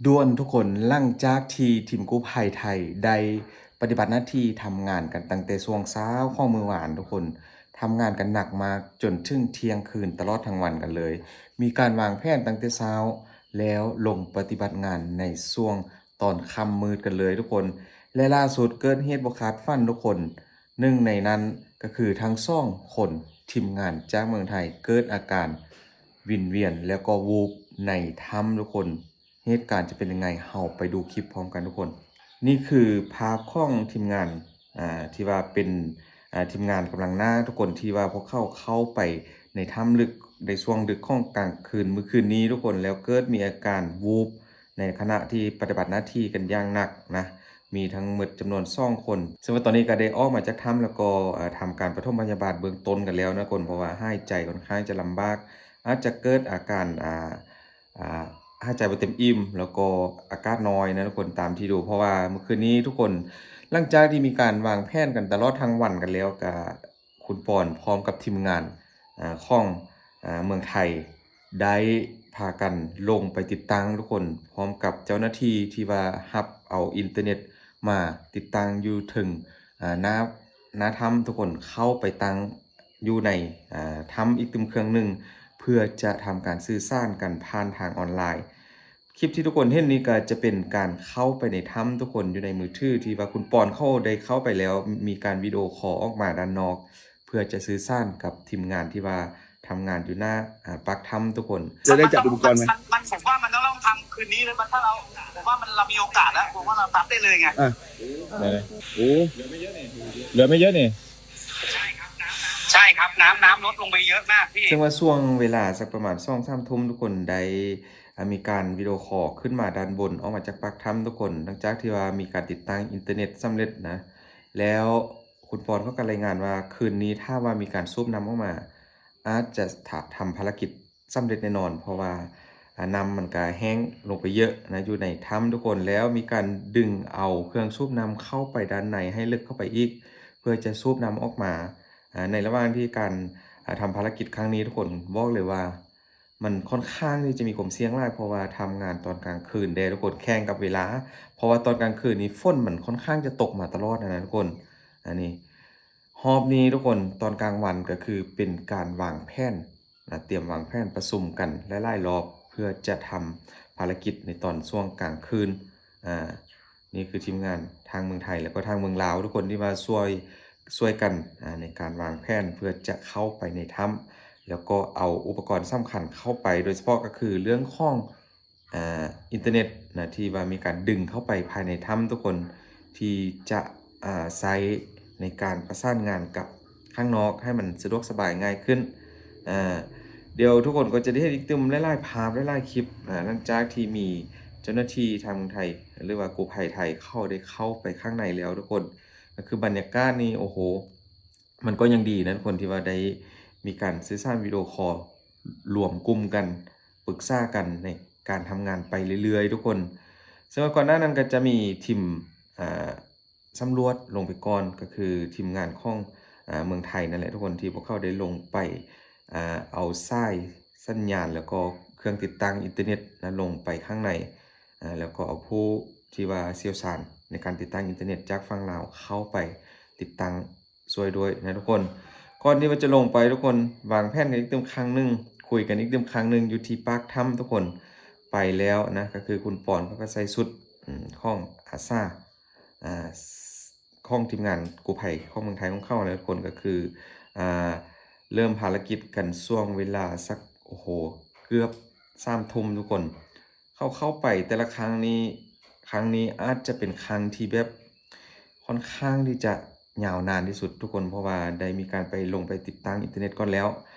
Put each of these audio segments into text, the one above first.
ດ່ວນທຸກຄົນ, ຫຼັງຈາກທີ່ທີມກູ້ໄພໄທໄດ້ປະຕິບັດໜ້າທີ່ທຳງານກັນຕັ້ງແຕ່ຊ່ວງເຊົ້າຂອງມື້ວານ, ທຸກຄົນ, ທຳງານກັນໜັກມາຈົນເຖິງທ່ຽງຄືນຕະຫຼອດທັງວັນກັນເລີຍ. ມີການວາງແຜນຕັ້ງແຕ່ເຊົ້າ ແລ້ວລົງປະຕິບັດງານໃນຊ່ວງຕອນຄ່ຳມືດກັນເລີຍ, ທຸກຄົນ. ແລະ ລ່າສຸດເກີດເຫດບໍ່ຄາດຝັນ, ທຸກຄົນ. ໜຶ່ງໃນນັ້ນກໍຄືທັງສອງຄົນ, ທີມງານຈາກເມືອງໄທ, ເກີດອາການວິນວຽນ ແລ້ວກໍວູບໃນຖ້ຳ, ທຸກຄົນ. ເຫດການຈະເປັນຍັງໄງ, ເຮົາໄປດູຄລິບພ້ອມກັນ, ທຸກຄົນ. ນີ້ຄືພາບຂອງທີມງານ, ອ່າ, ທີ່ວ່າເປັນ, ອ່າ, ທີມງານກຳລັງໜ້າ, ທຸກຄົນ, ທີ່ວ່າພວກເຂົາເຂົ້າໄປໃນຖ້ຳລຶກ ໃນຊ່ວງດຶກຂອງກາງຄືນມື້ຄືນນີ້, ທຸກຄົນ, ແລ້ວເກີດມີອາການວູບ ໃນຂະນະທີ່ປະຕິບັດໜ້າທີ່ກັນຢ່າງໜັກນະ, ມີທັງໝົດຈຳນວນສອງຄົນ, ເຊິ່ງວ່າຕອນນີ້ກໍໄດ້ອອກມາຈາກຖ້ຳ ແລ້ວກໍ, ເອີ່, ທຳການປະຖົມພະຍາບານເບື້ອງຕົ້ນກັນແລ້ວນະ, ທຸກຄົນ, ເພາະວ່າຫາຍໃຈຂ້ອນຂ້າງຈະລຳບາກ, ອາດຈະເກີດອາການ, ອ່າ, ອ່າ, ຫາຍໃຈບໍ່ເຕັມອີ່ມ, ແລ້ວກໍອາກາດນ້ອຍນະ, ທຸກຄົນ, ຕາມທີ່ດູ, ເພາະວ່າມື້ຄືນນີ້, ທຸກຄົນ, ຫຼັງຈາກທີ່ມີການວາງແຜນກັນຕະຫຼອດທັງວັນກັນແລ້ວ, ກະ ຄຸນປອນພ້ອມກັບທີມງານ, ອາ, ຂອງ, ອາ, ເມືອງໄທ ໄດ້ພາກັນລົງໄປຕິດຕັ້ງ, ທຸກຄົນ, ພ້ອມກັບເຈົ້າໜ້າທີ່ທີ່ວ່າຮັບເອົາອິນເຕີເນັດມາຕິດຕັ້ງຢູ່ເທິງ, ອາ, ໜ້າ, ໜ້າຖ້ຳ, ທຸກຄົນ, ເຂົ້າໄປຕັ້ງຢູ່ໃນ, ອາ, ຖ້ຳອີກຕື່ມເຄື່ອງໜຶ່ງ ເພື່ອຈະທຳການສື່ສານກັນຜ່ານທາງອອນລາຍ. ຄລິບທີ່ທຸກຄົນເຫັນນີ້ກໍຈະເປັນການເຂົ້າໄປໃນຖ້ຳ, ທຸກຄົນ, ຢູ່ໃນມືຖືທີ່ວ່າຄຸນປອນເຂົາໄດ້ເຂົ້າໄປແລ້ວ, ມີການວິດີໂອຄໍອອກມາດ້ານນອກ ເພື່ອຈະສື່ສານກັບທີມງານທີ່ວ່າທຳງານຢູ່ໜ້າ, ອາ, ປາກຖ້ຳ, ທຸກຄົນ. ຈະໄດ້ຈັດອຸປະກອນໄໝ? ມັນ, ມັນ, ຜົມວ່າມັນຕ້ອງທຳຄືນນີ້ເລີຍ, ມັນ, ຖ້າເຮົາ, ຜົມວ່າມັນ, ເຮົາມີໂອກາດແລ້ວ, ຜົມວ່າເຮົາຕັດໄດ້ເລີຍໄງ. ອ່ະ ໄດ້ເລີຍ. ໂອ້ ເຫຼືອໄມ່ເຍອະນີ້, ເຫຼືອໄມ່ເຍອະນີ້. ໃຊ່ຄັບ, ນ້ຳ, ນ້ຳ, ນ້ຳລົດລົງໄປເຍອະມາກພີ່. ເຊິ່ງວ່າຊ່ວງເວລາສັກປະມານສອງສາມທຸ່ມ, ທຸກຄົນ, ໄດ້ ອາ, ມີການວິດີໂອຄໍຂຶ້ນມາດ້ານບົນ ອອກມາຈາກປາກຖ້ຳ, ທຸກຄົນ, ຫຼັງຈາກທີ່ວ່າມີການຕິດຕັ້ງອິນເຕີເນັດສຳເລັດນະ, ແລ້ວຄຸນປອນເຂົາກໍລາຍງານວ່າ ຄືນນີ້ຖ້າວ່າມີການສູບນ້ຳອອກມາ ອາດຈະ, ທຳ, ທຳພາລະກິດສຳເລັດແນ່ນອນ, ເພາະວ່າ, ອາ, ນ້ຳມັນກໍແຫ້ງລົງໄປເຍອະນະ ຢູ່ໃນຖ້ຳ, ທຸກຄົນ, ແລ້ວມີການດຶງເອົາເຄື່ອງສູບນ້ຳເຂົ້າໄປດ້ານໃນໃຫ້ເລິກເຂົ້າໄປອີກ ເພື່ອຈະສູບນ້ຳອອກມາ, ອາ, ໃນລະຫວ່າງທີ່ການ, ອາ, ທຳພາລະກິດຄັ້ງນີ້, ທຸກຄົນ, ບອກເລີຍວ່າ ມັນຂ້ອນຂ້າງທີ່ຈະມີຄວາມສ່ຽງຫຼາຍ, ເພາະວ່າທຳງານຕອນກາງຄືນເດ້, ທຸກຄົນ, ແຂ່ງກັບເວລາ, ເພາະວ່າຕອນກາງຄືນນີ້ຝົນມັນຂ້ອນຂ້າງຈະຕົກມາຕະຫຼອດນະ, ທຸກຄົນ. ອັນນີ້, ຮອບນີ້, ທຸກຄົນ, ຕອນກາງວັນກໍຄືເປັນການວາງແຜນນະ, ຕຽມວາງແຜນປະຊຸມກັນຫຼາຍໆລອບ ເພື່ອຈະທຳພາລະກິດໃນຕອນຊ່ວງກາງຄືນ. ອາ, ນີ້ຄືທີມງານທາງເມືອງໄທ ແລ້ວກໍທາງເມືອງລາວ, ທຸກຄົນ, ທີ່ວ່າຊ່ວຍ, ຊ່ວຍກັນ, ອາ, ໃນການວາງແຜນເພື່ອຈະເຂົ້າໄປໃນຖ້ຳ ແລ້ວກໍເອົາອຸປະກອນສຳຄັນເຂົ້າໄປ, ໂດຍສະເພາະກໍຄືເລື່ອງຂອງ, ອາ, ອິນເຕີເນັດນະ, ທີ່ວ່າມີການດຶງເຂົ້າໄປພາຍໃນຖ້ຳ, ທຸກຄົນ, ທີ່ຈະ, ອາ, ໃຊ້ໃນການປະສານງານກັບຂ້າງນອກໃຫ້ມັນສະດວກສະບາຍງ່າຍຂຶ້ນ. ອາ, ດຽວທຸກຄົນກໍຈະໄດ້ເຫັນອີກຕື່ມຫຼາຍໆພາບ, ຫຼາຍໆຄລິບ, ອາ, ຫຼັງຈາກທີ່ມີເຈົ້າໜ້າທີ່ທາງໄທ ຫຼືວ່າກູ້ໄພໄທ ເຂົາໄດ້ເຂົ້າໄປຂ້າງໃນແລ້ວ, ທຸກຄົນ. ກໍຄືບັນຍາກາດນີ້, ໂອ້ໂຫ, ມັນກໍຍັງດີນະ, ທຸກຄົນ, ທີ່ວ່າໄດ້ມີການສື່ສານວິດີໂອຄໍລວມກຸ່ມກັນ, ປຶກສາກັນໃນການທຳງານໄປເລື້ອຍໆ, ທຸກຄົນ. ເຊິ່ງວ່າກ່ອນໜ້ານັ້ນກໍຈະມີທີມ, ອາ, ສຳຫຼວດລົງໄປກ່ອນ, ກໍຄືທີມງານຂອງ, ອາ, ເມືອງໄທນັ້ນແຫຼະ, ທຸກຄົນ, ທີ່ພວກເຂົາໄດ້ລົງໄປ, ອາ, ເອົາສາຍສັນຍານ ແລ້ວກໍເຄື່ອງຕິດຕັ້ງອິນເຕີເນັດນະ ລົງໄປຂ້າງໃນ, ອາ, ແລ້ວກໍເອົາຜູ້ທີ່ວ່າຊ່ຽວຊານໃນການຕິດຕັ້ງອິນເຕີເນັດຈາກຝັ່ງລາວເຂົ້າໄປຕິດຕັ້ງ ຊ່ວຍດ້ວຍນະ, ທຸກຄົນ. ກ່ອນທີ່ວ່າຈະລົງໄປ, ທຸກຄົນ, ວາງແຜນກັນອີກຕື່ມຄັ້ງໜຶ່ງ, ຄຸຍກັນອີກຕື່ມຄັ້ງໜຶ່ງ ຢູ່ທີ່ປາກຖ້ຳ, ທຸກຄົນ, ໄປແລ້ວນະ, ກໍຄືຄຸນປອນເຂົາກໍໃສ່ຊຸດ, ອາ, ຂອງອາສາ, ອາ, ຂອງທີມງານກູ້ໄພຂອງເມືອງໄທຂອງເຂົານະ, ທຸກຄົນ, ກໍຄື, ອາ, ເລີ່ມພາລະກິດກັນຊ່ວງເວລາສັກ, ໂອ້ໂຫ, ເກືອບສາມທຸ່ມ, ທຸກຄົນ. ເຂົາເຂົ້າໄປແຕ່ລະຄັ້ງນີ້, ຄັ້ງນີ້ອາດຈະເປັນຄັ້ງທີ່ແບບຂ້ອນຂ້າງທີ່ຈະຍາວນານທີ່ສຸດ, ທຸກຄົນ, ເພາະວ່າໄດ້ມີການໄປລົງໄປຕິດຕັ້ງອິນເຕີເນັດກ່ອນແລ້ວ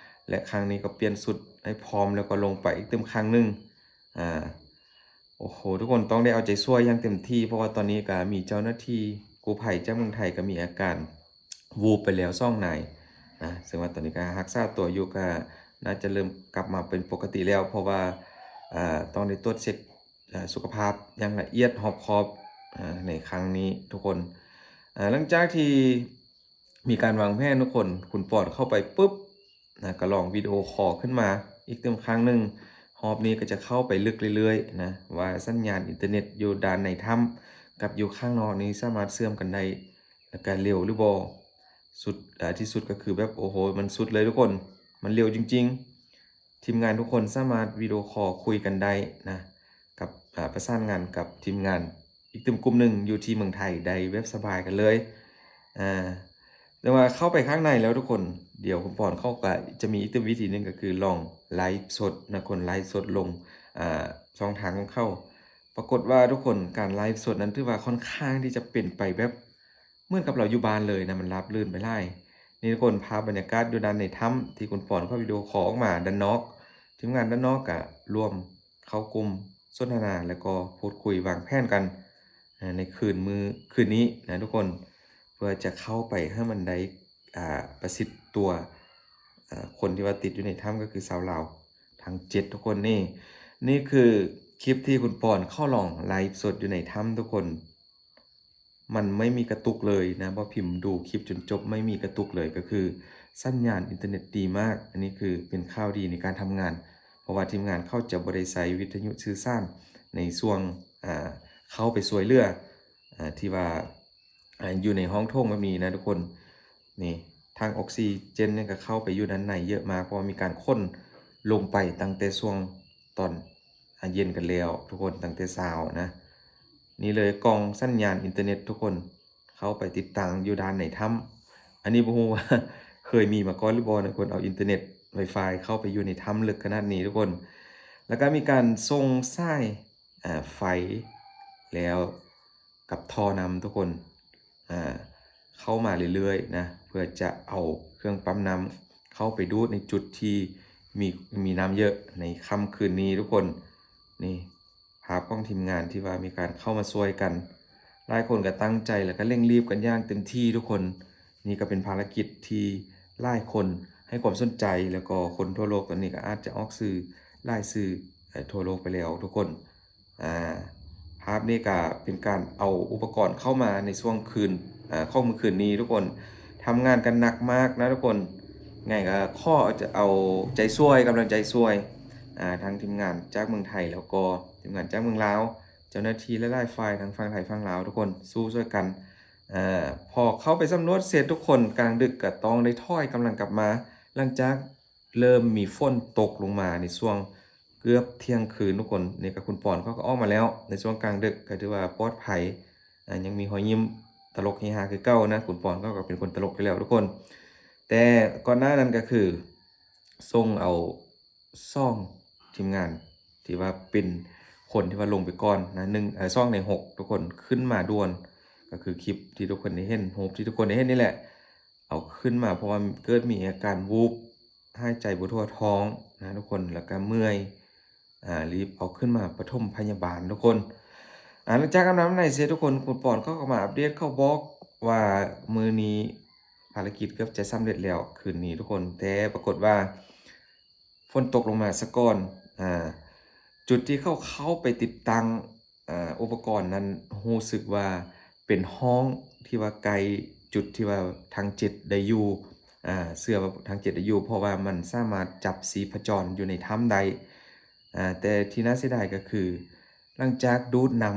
ແລະ ຄັ້ງນີ້ກໍປ່ຽນຊຸດໃຫ້ພ້ອມ ແລ້ວກໍລົງໄປອີກຕື່ມຄັ້ງໜຶ່ງ. ອາ, ໂອ້ໂຫ, ທຸກຄົນ, ຕ້ອງໄດ້ເອົາໃຈຊ່ວຍຢ່າງເຕັມທີ່, ເພາະວ່າຕອນນີ້ກໍມີເຈົ້າໜ້າທີ່ກູ້ໄພຈາກເມືອງໄທກໍມີອາການ ວູບໄປແລ້ວສອງນາຍນະ, ເຊິ່ງວ່າຕອນນີ້ກໍຮັກສາຕົວຢູ່, ກໍໜ້າຈະເລີ່ມກັບມາເປັນປົກກະຕິແລ້ວ, ເພາະວ່າ, ເອີ່, ຕ້ອງໄດ້ຕວດເຊັກ, ເອີ່, ສຸຂະພາບຢ່າງລະອຽດຮອບຄອບ, ເອີ່, ໃນຄັ້ງນີ້, ທຸກຄົນ. ເອີ່, ຫຼັງຈາກທີ່ມີການວາງແຜນ, ທຸກຄົນ, ຄຸນປອນເຂົ້າໄປປຶບນະ, ກໍລອງວິດີໂອຄໍຂຶ້ນມາອີກຕື່ມຄັ້ງໜຶ່ງ, ເພ ອບນີ້ກໍຈະເຂົ້າໄປເລິກເລື້ອຍໆນະ ວ່າສັນຍານອິນເຕີເນັດຢູ່ດ້ານໃນຖ້ຳກັບຢູ່ຂ້າງນອກນີ້ສາມາດເຊື່ອມກັນໄດ້ ແລ້ວກໍເລັວຫຼືບໍ່. ສຸດ ອາ ທີ່ສຸດກໍຄືແບບ ໂອ້ໂຫ ມັນສຸດເລີຍທຸກຄົນ ມັນເລັວຈິງໆ. ທີມງານທຸກຄົນສາມາດວິດີໂອຄໍຄຸຍກັນໄດ້ນະ ກັບ ອາ ປະສານງານກັບທີມງານອີກກຸ່ມກຸ່ມໜຶ່ງຢູ່ທີ່ເມືອງໄທໄດ້ແບບສະບາຍກັນເລີຍ. ອາ ແຕ່ວ່າເຂົ້າໄປຂ້າງໃນແລ້ວທຸກຄົນ ດຽວຄຸນປອນເຂົາກໍຈະມີອີກຕື່ມວິທີໜຶ່ງ ກໍຄືລອງໄລຟ໌ສົດນະ ຄົນໄລຟ໌ສົດລົງ ອາ ຊ່ອງທາງຂອງເຂົາ. ປາກົດວ່າທຸກຄົນ ການໄລຟ໌ສົດນັ້ນຖືວ່າຄ່ອນຂ້າງທີ່ຈະເປັນໄປແບບເໝືອນກັບເຮົາຢູ່ບ້ານເລີຍນະ ມັນລາບລື່ນໄປຫຼາຍ. ນີ້ທຸກຄົນ ພາບບັນຍາກາດຢູ່ດ້ານໃນຖ້ຳທີ່ຄຸນປອນເຂົາວິດີໂອຄໍອອກມາດ້ານນອກ. ທີມງານດ້ານນອກກະລວມເຂົ້າກຸ່ມສົນທະນາ ແລ້ວກໍພູດຄຸຍວາງແຜນກັນ ໃນຄືນມື້ ຄືນນີ້ນະທຸກຄົນ ເພື່ອຈະເຂົ້າໄປໃຫ້ມັນໄດ້ ອ່າ ປະສິດຕົວ ອ່າ ຄົນທີ່ວ່າຕິດຢູ່ໃນຖ້ຳກໍຄືຊາວລາວທັງເຈັດທຸກຄົນນີ້. ນີ້ຄືຄລິບທີ່ຄຸນປອນເຂົາລອງໄລຟ໌ສົດຢູ່ໃນຖ້ຳທຸກຄົນ ມັນໄມ່ມີກະຕຸກເລີຍນະ ບໍ່ພິມດູຄລິບຈົນຈົບ ໄມ່ມີກະຕຸກເລີຍ ກໍຄືສັນຍານອິນເຕີເນັດດີມາກ. ອັນນີ້ຄືເປັນຂ່າວດີໃນການທຳງານ ເພາະວ່າທີມງານເຂົາຈະບໍ່ໄດ້ໃຊ້ວິທະຍຸສື່ສານໃນຊ່ວງ ອ່າ ເຂົ້າໄປຊ່ວຍເຫຼືອ ອ່າ ທີ່ວ່າ ອ່າ ຢູ່ໃນຫ້ອງໂຖງແບບນີ້ນະທຸກຄົນ. ນີ້ ຖັງອອກຊີເຈນນີ້ກໍເຂົ້າໄປຢູ່ດ້ານໃນເຍອະມາກ ເພາະວ່າມີການຂົນລົງໄປຕັ້ງແຕ່ຊ່ວງຕອນ ອ່າ ເຢັນກັນແລ້ວທຸກຄົນ ຕັ້ງແຕ່ເຊົ້ານະ. ນີ້ເລີຍ ກ່ອງສັນຍານອິນເຕີເນັດທຸກຄົນ ເຂົ້າໄປຕິດຕັ້ງຢູ່ດ້ານໃນຖ້ຳ. ອັນນີ້ບໍ່ຮູ້ວ່າເຄີຍມີມາກ່ອນຫຼືບໍ່ນະ ຄົນເອົາອິນເຕີເນັດ Wi-Fi ເຂົ້າໄປຢູ່ໃນຖ້ຳເລິກຂະໜາດນີ້ທຸກຄົນ. ແລ້ວກໍມີການສົ່ງສາຍ ອາ ໄຟ ແລ້ວກັບທໍ່ນ້ຳທຸກຄົນ ອາ ເຂົ້າມາເລື້ອຍໆນະ ເພື່ອຈະເອົາເຄື່ອງປ້ຳນ້ຳເຂົ້າໄປດູດໃນຈຸດທີ່ມີ ມີນ້ຳເຍອະໃນຄ່ຳຄືນນີ້ທຸກຄົນ. ນີ້ພາບຂອງທີມງານທີ່ວ່າມີການເຂົ້າມາຊ່ວຍກັນ ຫຼາຍຄົນກໍຕັ້ງໃຈ ແລ້ວກໍເລັ່ງລີບກັນຢ່າງເຕັມທີ່ທຸກຄົນ. ນີ້ກໍເປັນພາລະກິດທີ່ຫຼາຍຄົນໃຫ້ຄວາມສົນໃຈ ແລ້ວກໍຄົນທົ່ວໂລກຕອນນີ້ກໍອາດຈະອອກສື່ຫຼາຍສື່ ເອີ ທົ່ວໂລກໄປແລ້ວທຸກຄົນ. ອາ ພາບນີ້ກໍເປັນການເອົາອຸປະກອນເຂົ້າມາໃນຊ່ວງຄືນ ອາ ຂອງມື້ຄືນນີ້ທຸກຄົນ. ທຳງານກັນໜັກມາກນະທຸກຄົນ. ໄງກໍຂໍຈະເອົາໃຈຊ່ວຍ ກຳລັງໃຈຊ່ວຍ ອາ ທັງທີມງານຈາກເມືອງໄທ ແລ້ວກໍທີມງານຈາກເມືອງລາວ ເຈົ້າໜ້າທີ່ຫຼາຍໆຝ່າຍ ທັງຝັ່ງໄທຝັ່ງລາວ ທຸກຄົນສູ້ຊ່ວຍກັນ. ອາ ພໍເຂົ້າໄປສຳຫຼວດເສັດ ທຸກຄົນ ກາງດຶກກໍຕ້ອງໄດ້ຖອຍກຳລັງກັບມາ ຫຼັງຈາກເລີ່ມມີຝົນຕົກລົງມາໃນຊ່ວງເກືອບທ່ຽງຄືນ ທຸກຄົນ. ນີ້ກໍຄຸນປອນເຂົາກໍອອກມາແລ້ວໃນຊ່ວງກາງດຶກ ກໍຖືວ່າປອດໄພ ອາ ຍັງມີຮອຍຍິ້ມຕະຫຼົກເຮຮາຄືເກົ່ານະ. ຄຸນປອນເຂົາກໍເປັນຄົນຕະຫຼົກຢູ່ແລ້ວທຸກຄົນ. ແຕ່ກ່ອນໜ້ານັ້ນກໍຄືສົ່ງເອົາ ສອງທີມງານທີ່ວ່າເປັນຄົນທີ່ວ່າລົງໄປກ່ອນນະ ໜຶ່ງ ເອີ ສອງໃນຫົກ ທຸກຄົນ ຂຶ້ນມາດ່ວນ. ກໍຄືຄລິບທີ່ທຸກຄົນໄດ້ເຫັນ ຮູບທີ່ທຸກຄົນໄດ້ເຫັນນີ້ແຫຼະ ເອົາຂຶ້ນມາ ເພາະວ່າເກີດມີອາການວູບ ຫາຍໃຈບໍ່ທົ່ວທ້ອງນະທຸກຄົນ ແລ້ວກໍເມື່ອຍ ອາ ລີບເອົາຂຶ້ນມາປະຖົມພະຍາບານທຸກຄົນ. ອາ ຫຼັງຈາກອາບນ້ຳໃນເສັດທຸກຄົນ ຄຸນປອນເຂົາກໍມາອັບເດດ ເຂົາບອກວ່າມື້ນີ້ພາລະກິດເກືອບຈະສຳເລັດແລ້ວຄືນນີ້ທຸກຄົນ. ແຕ່ປາກົດວ່າ ຝົນຕົກລົງມາສາກ່ອນ ອາ ຈຸດທີ່ເຂົາເຂົ້າໄປຕິດຕັ້ງ ອາ ອຸປະກອນນັ້ນ ຮູ້ສຶກວ່າເປັນຫ້ອງທີ່ວ່າໃກ້ຈຸດທີ່ວ່າທັງເຈັດໄດ້ຢູ່ ອາ ເຊື່ອວ່າທັງເຈັດໄດ້ຢູ່ ເພາະວ່າມັນສາມາດຈັບຊີບພະຈອນຢູ່ໃນຖ້ຳໄດ້. ອາ ແຕ່ທີ່ໜ້າເສຍດາຍກໍຄື ຫຼັງຈາກດູດນ້ຳ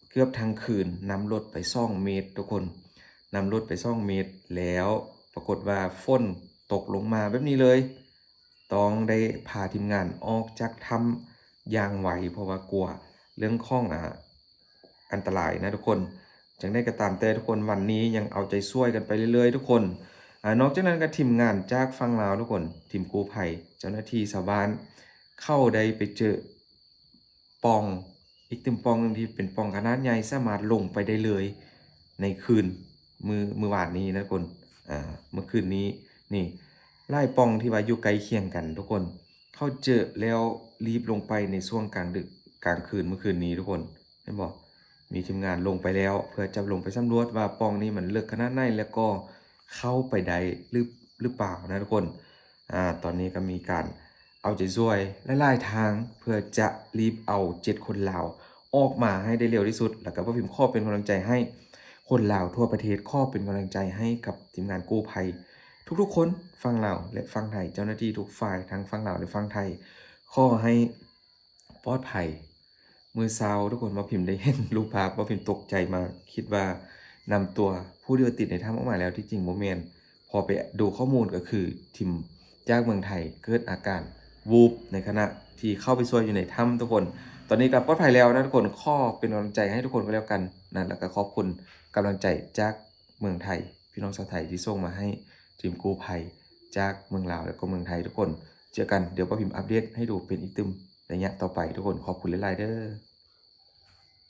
ເກືອບທັງຄືນ ນ້ຳລົດໄປສອງເມດທຸກຄົນ ນ້ຳລົດໄປສອງເມດ ແລ້ວປາກົດວ່າຝົນຕົກລົງມາແບບນີ້ເລີຍ ຕ້ອງໄດ້ພາທີມງານອອກຈາກຖ້ຳຢ່າງໄວ ເພາະວ່າກົວເລື່ອງຂອງ ອາ ອັນຕະລາຍນະທຸກຄົນ. ຈັ່ງໃດກໍຕາມແຕ່ທຸກຄົນ ວັນນີ້ຍັງເອົາໃຈຊ່ວຍກັນໄປເລື້ອຍໆທຸກຄົນ. ອາ ນອກຈາກນັ້ນກໍທີມງານຈາກຝັ່ງລາວທຸກຄົນ ທີມກູ້ໄພ ເຈົ້າໜ້າທີ່ຊາວບ້ານ ເຂົາໄດ້ໄປເຈີປ່ອງ ອີກຕື່ມປ່ອງໜຶ່ງທີ່ເປັນປ່ອງຂະໜາດໃຫຍ່ ສາມາດລົງໄປໄດ້ເລີຍໃນຄືນ ມື້ ມື້ວານນີ້ນະທຸກຄົນ ອາ ມື້ຄືນນີ້. ນີ້ຫຼາຍປ່ອງທີ່ວ່າຢູ່ໃກ້ຄຽງກັນທຸກຄົນ ເຂົາເຈີແລ້ວລີບລົງໄປໃນຊ່ວງກາງດຶກກາງຄືນມື້ຄືນນີ້ທຸກຄົນ ເຫັນບໍ່? ມີທີມງານລົງໄປແລ້ວ ເພື່ອຈະລົງໄປສຳຫຼວດວ່າປ່ອງນີ້ມັນເລິກຂະໜາດໃດ ແລ້ວກໍເຂົ້າໄປໄດ້ຫຼື ຫຼືເປົ່ານະທຸກຄົນ. ອາ ຕອນນີ້ກໍມີການເອົາໃຈຊ່ວຍຫຼາຍໆທາງ ເພື່ອຈະລີບເອົາເຈັດຄົນລາວອອກມາໃຫ້ໄດ້ເລັວທີ່ສຸດ ແລ້ວກໍບໍ່ພິມຂໍເປັນກຳລັງໃຈໃຫ້ຄົນລາວທົ່ວປະເທດ ຂໍເປັນກຳລັງໃຈໃຫ້ກັບທີມງານກູ້ໄພທຸກໆຄົນ ຝັ່ງລາວ ແລະ ຝັ່ງໄທ ເຈົ້າໜ້າທີ່ທຸກຝ່າຍ ທັງຝັ່ງລາວ ແລະ ຝັ່ງໄທ ຂໍໃຫ້ ປອດໄພ. ມື້ເຊົ້າທຸກຄົນ ວ່າພິມໄດ້ເຫັນຮູບພາບ ວ່າພິມຕົກໃຈມາກ ຄິດວ່ານຳຕົວຜູ້ທີ່ວ່າຕິດໃນຖ້ຳອອກມາແລ້ວ ທີ່ຈິງບໍ່ແມ່ນ ພໍໄປດູຂໍ້ມູນກໍຄືທີມຈາກເມືອງໄທເກີດອາການວູບໃນຂະນະທີ່ເຂົ້າໄປຊ່ວຍຢູ່ໃນຖ້ຳທຸກຄົນ. ຕອນນີ້ກໍປອດໄພແລ້ວນະທຸກຄົນ ຂໍເປັນກຳລັງໃຈໃຫ້ທຸກຄົນກໍແລ້ວກັນນະ ແລ້ວກໍຂອບຄຸນກຳລັງໃຈຈາກເມືອງໄທ ພີ່ນ້ອງຊາວໄທທີ່ສົ່ງມາໃຫ້ທີມກູ້ໄພຈາກເມືອງລາວ ແລ້ວກໍເມືອງໄທທຸກຄົນ. ເຈີກັນ ດຽວປ້າພິມອັບເດດໃຫ້ດູເປັນອີກຕື່ມໄລຍະຕໍ່ໄປທຸກຄົນ. ຂອບຄຸນຫຼາຍໆເດີ້.